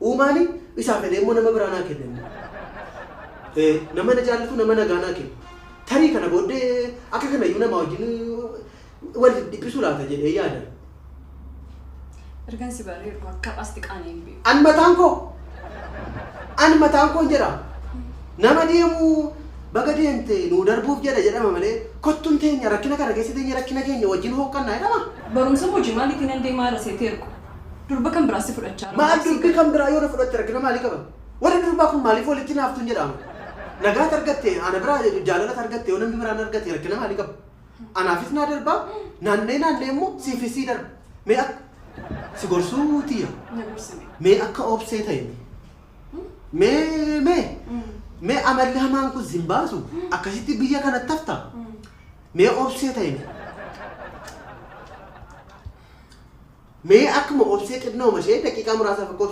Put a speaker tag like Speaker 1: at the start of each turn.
Speaker 1: Uumaani isaa fedhee immoo nama biraa naa kenne immoo. Ee, nama na jaallatu nama nagaa naa kennu. Tarii kana booddee akka kana iyyuu namaa wajjin wal dhiphisu laata jedhee yaada.
Speaker 2: Ergan si baree ergu akka har'aasti qaana'ee hin beeku.
Speaker 1: An mataan koo an mataan koon jedha. Nama deemuu baga deemte nuu darbuuf jedha jedhama malee kottuun teenya rakkina kana keessa teenya rakkina keenya wajjin hooqqannaa jedhama.
Speaker 2: Barumsa hojii maaliitiin nan deemaa jira seetee ergu. Durba kan biraa si fudhachaa jira.
Speaker 1: Maal durbi kan biraa yoo na fudhatte rakkina maalii qaba? Warri durbaa kun maaliif walitti naaftuun jedhama? Nagaat argatte ana biraa jaalalat argatte yoo namni biraan argate rakkina maalii qaba? Anaafis naa darbaa naannee naannee immoo siifis sii darba. Mee akka si gorsuu tiyya.
Speaker 2: Na gorsime.
Speaker 1: Mee akka obsee ta'e mee mee mee amalli hamaan kun sin baasu akkasitti biyya kanatti hafta. Mee obsee ta'e mee akkuma obsee xinnooma ishee daqiiqaa muraasaaf akka obsee